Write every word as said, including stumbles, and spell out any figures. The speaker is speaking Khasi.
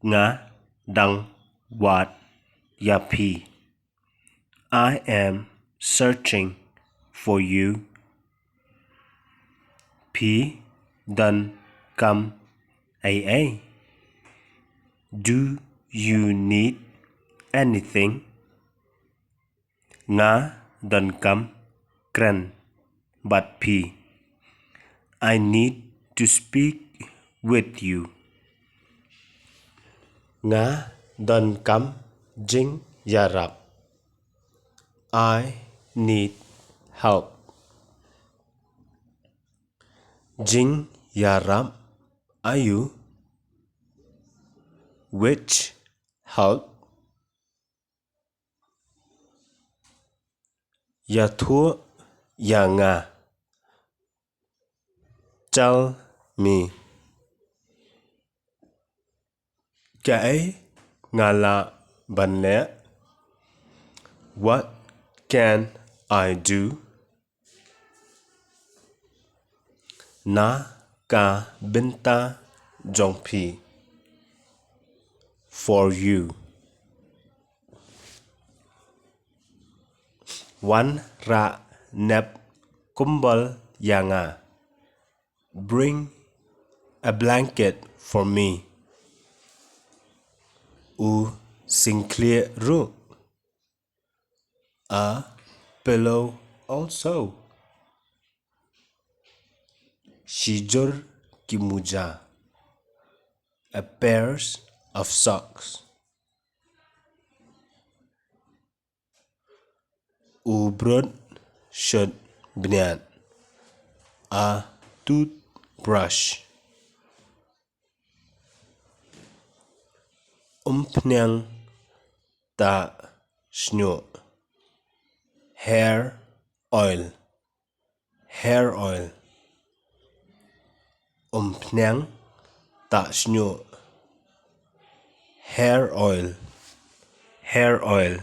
Nga dang wad ïa phi. I am searching for you. Phi donkam ei ei? Do you need anything? Nga donkam kren bad phi. I need to speak with you. Nga donkam jingïarap. I need help. Jingïarap aïu? Which help? Ïathuh ïa nga. Tell me. Kaei nga lah ban leh? What can I do? Na ka bynta jong phi. For you. Wanrah nep kumbal ïa nga. Bring a blanket for me. U singkhlieh ruh. A pillow also. Shijur ki muja. A pairs of socks. U brut shut bniat. A toothbrush. Umphniang ta shñiuh. Hair oil. Hair oil. Umphniang ta shñiuh. Hair oil. Hair oil.